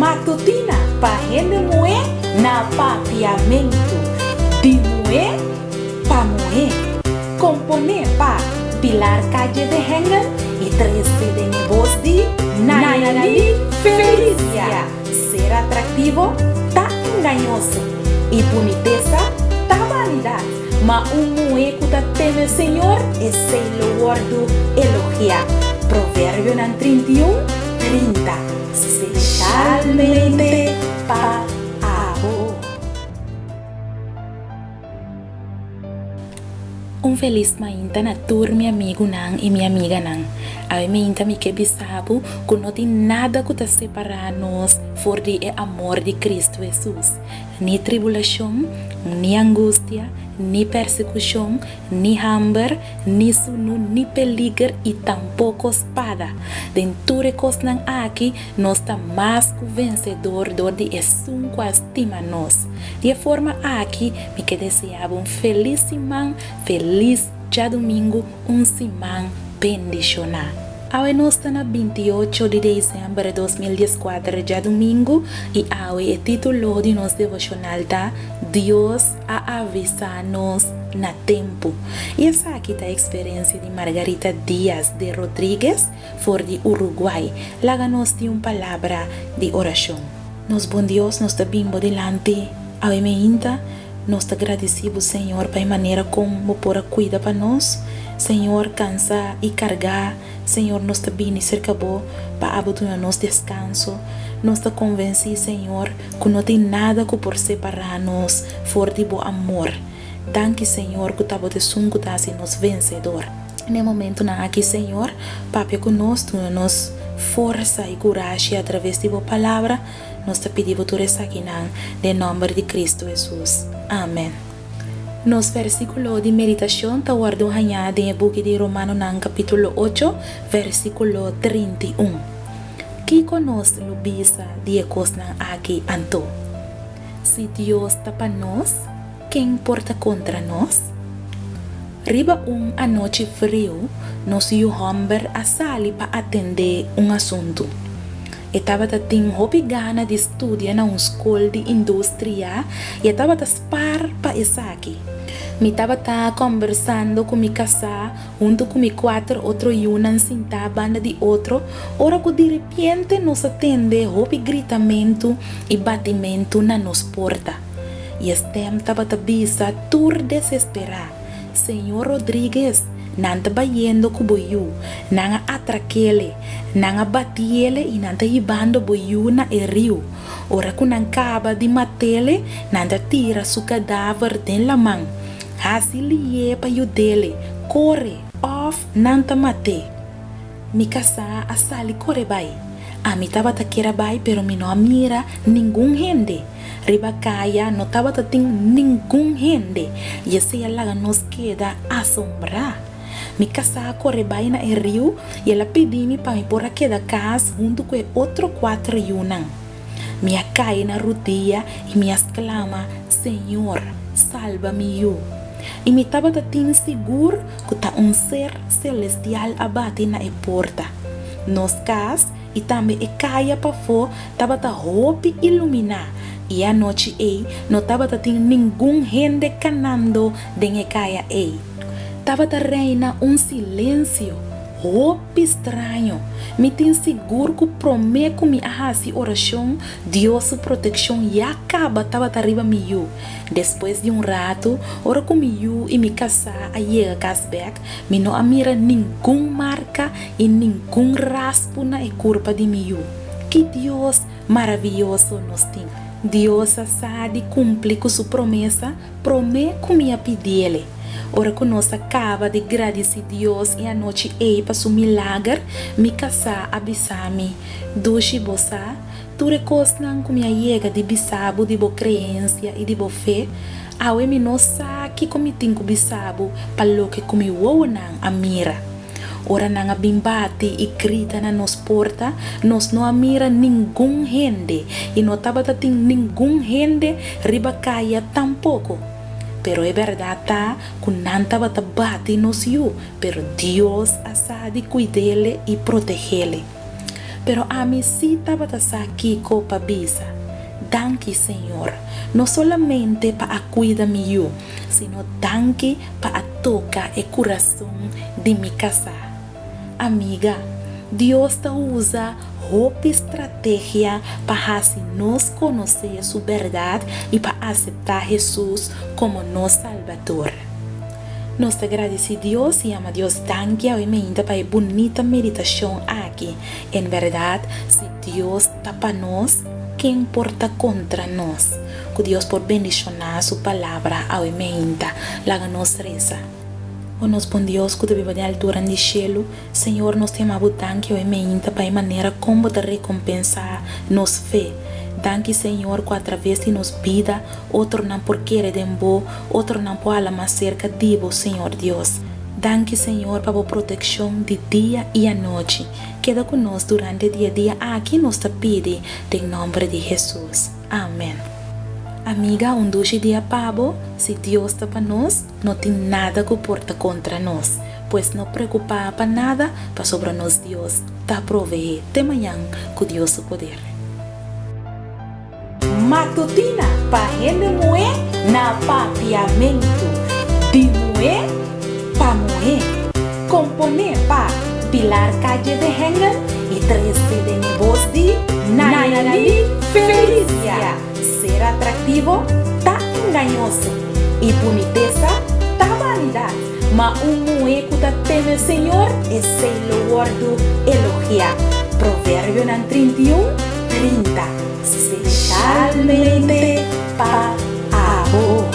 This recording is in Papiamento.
Matutina pa hende muhé na Papiamentu. Di muhé pa muhé. Komponé pa Pilar Calle de Hengel i trese den e bos di Nayali Felicia. Ser atraktivo ta engañoso i bunitesa ta banidat, ma un muhé ku ta teme Señor, esei lo wòrdu elogiá. Proverbionan 31, 30. Speshalmente pa abo. Un felis mainta na tur mi amigunan i mi amiganan. Awe mainta mi ke bisa bo ku no tin nada ku ta separá nos for di e amor di Kristu Hesus, ni tribulashon, ni angustia, ni persekushon, ni hamber, ni sunu, ni peliger i tampoko spada. Den tur e kosnan aki nos ta mas ku vensedor dor di Esun ku a stima nos. Di e forma aki mi ke deseá bo un felis siman, felis djadumingu, un siman bendishoná. Awe nos ta na 28 di desèmber 2014 djadumingu i awe e título di nos devoshonal ta Dios a avisá nos na tempu. I esaki ta eksperensia di Margarita Diaz de Rodriguez for di Uruguay. Laga nos tin un palabra di orashon. Nos bon Dios, nos ta bin bo dilanti awe meinta, nos ta gradisí bo Señor pa e manera kon bo por a kuida pa nos, Señor kansa i kargá, Señor nos ta bini serka bo pa abo duna nos deskanso, nos ta konvensí Señor ku no tin nada ku por separá nos for di bo amor, danki Señor ku ta bo ta esun ku ta hasi nos vensedor. Na e momentunan aki Señor, papia ku nos, duna nos forsa i kurashi atraves di bo palabra, nos ta pidi bo tur esakinan den nòmber di Kristu Hesus. Amen. Nos vèrsikulo di meditashon ta wòrdu hañá den e buki di Romanonan kapítulo ocho, vèrsikulo 31. Kiko nos lo bisa di e kosnan aki anto? Si Dios ta pa nos, ken por ta kontra nos? Riba un anochi friu, nos yu hòmber a sali pa atendé un asuntu. E tabata tin hopi gana di studia na un skol di industria i e tabata spar pa esaki. Mi tabata kòmbersando ku mi kasá huntu ku mi kuater otro yunan sintá banda di otro ora ku diripiente nos a tende hopi gritamentu i batimentu na nos porta. I e stèm tabata bisa tur desesperá, Señor Rodriguez, nan ta bayendo ku bo yu. Nan a atrak'ele, nan a bati'ele i nan ta hibando bo yu na e riu. Ora ku nan kaba di mat'ele, nan ta tira su kadaver den laman. Hasi lié pa yud'ele, kore, òf nan ta mat'é. Mi kasá a sali kore bai. Ami tabata kier a bai pero mi no a mira ningun hende. Riba kaya no tabata tin ningun hende i esei a laga nos keda asombrá. Mi kasá a kore bai na e riu i el a pidi mi pa mi por a keda kas huntu ku e otro kuater yunan. Mi a kai na rudia i mi a sklama, Señor, salba mi yu! I mi tabata tin sigur ku ta un ser selestial a bati na e porta. Nos kas i tambe e kaya pafó tabata hopi iluminá i e anochi ei no tabata tin ningun hende kanando den e kaya ei. Tabata reina un silensio hopi straño. Mi tin sigur ku promé ku mi a hasi orashon, Dios su protekshon ya kaba tabata riba mi yu. Despues di un ratu, ora ku mi yu i mi kasá a yega kas bèk, mi no a mira ningun marka i ningun raspu na e kurpa di mi yu. Ki Dios maravioso nos tin! Dios a sa di kumpli ku su promesa promé ku mi a pidiel. Ora ku nos a kaba di gradisí Dios e anochi ei pa su milager, mi kasá a bisa mi, Dushi, bo sa, Tur e kosnan ku mi a yega di bisa bo di bo kreensia i di bo fe, awe mi no sa kiko mi tin ku bisa bo pa loke ku mi wowonan a mira. Ora nan a bin bati i grita na nos porta, nos no a mira ningun hende i no tabata tin ningun hende riba kaya tampoko. Pero e bèrdat ta ku nan tabata bati nos yu, pero Dios a sa di kuid'ele i proteg'ele. Pero ami sí tabata sa kiko pa bisa. Danki, Señor, no solamente pa a kuida mi yu, sino danki pa a toka e kurason di mi kasá. Amiga, Dios ta usa hopi strategia pa hasi nos konosé su bèrdat i pa aseptá Hesus komo nos Salbador. Nos ta gradisí Dios i yama Dios danki awe meinta pa e bunita meditashon aki. En bèrdat, si Dios ta pa nos, ken por ta kontra nos? Ku Dios por bendishoná su palabra awe meinta. Laga nos resa. O nos bon Dios ku ta biba den alturan di shelu, Señor, nos ta yama Bo danki awe meinta pa e manera kon Bo ta rekompensá nos fe. Danki, Señor, ku atraves di nos bida otronan por kere den Bo, otronan por hala mas serka di Bo, Señor Dios. Danki, Señor, pa Bo protekshon di dia i anochi. Keda ku nos durante di e dia aki, nos ta pidi den nòmber di Hesus. Amen. Amiga, un dushi dia pa bo. Si Dios ta pa nos, no tin nada ku por ta kontra nos. Pues no preokupá pa nada, pasobra nos Dios ta proveé. Te mañan ku Dios su poder. Matutina pa hende muhé na Papiamentu. Di muhé pa muhé. Komponé pa Pilar Calle de Hengel i trese den e bos di Nayali Felicia. Ser atraktivo ta engañoso i bunitesa ta banidat, ma un muhé ku ta teme Señor, esei lo wòrdu elogiá. Proverbionan 31, 30. Speshalmente pa abo.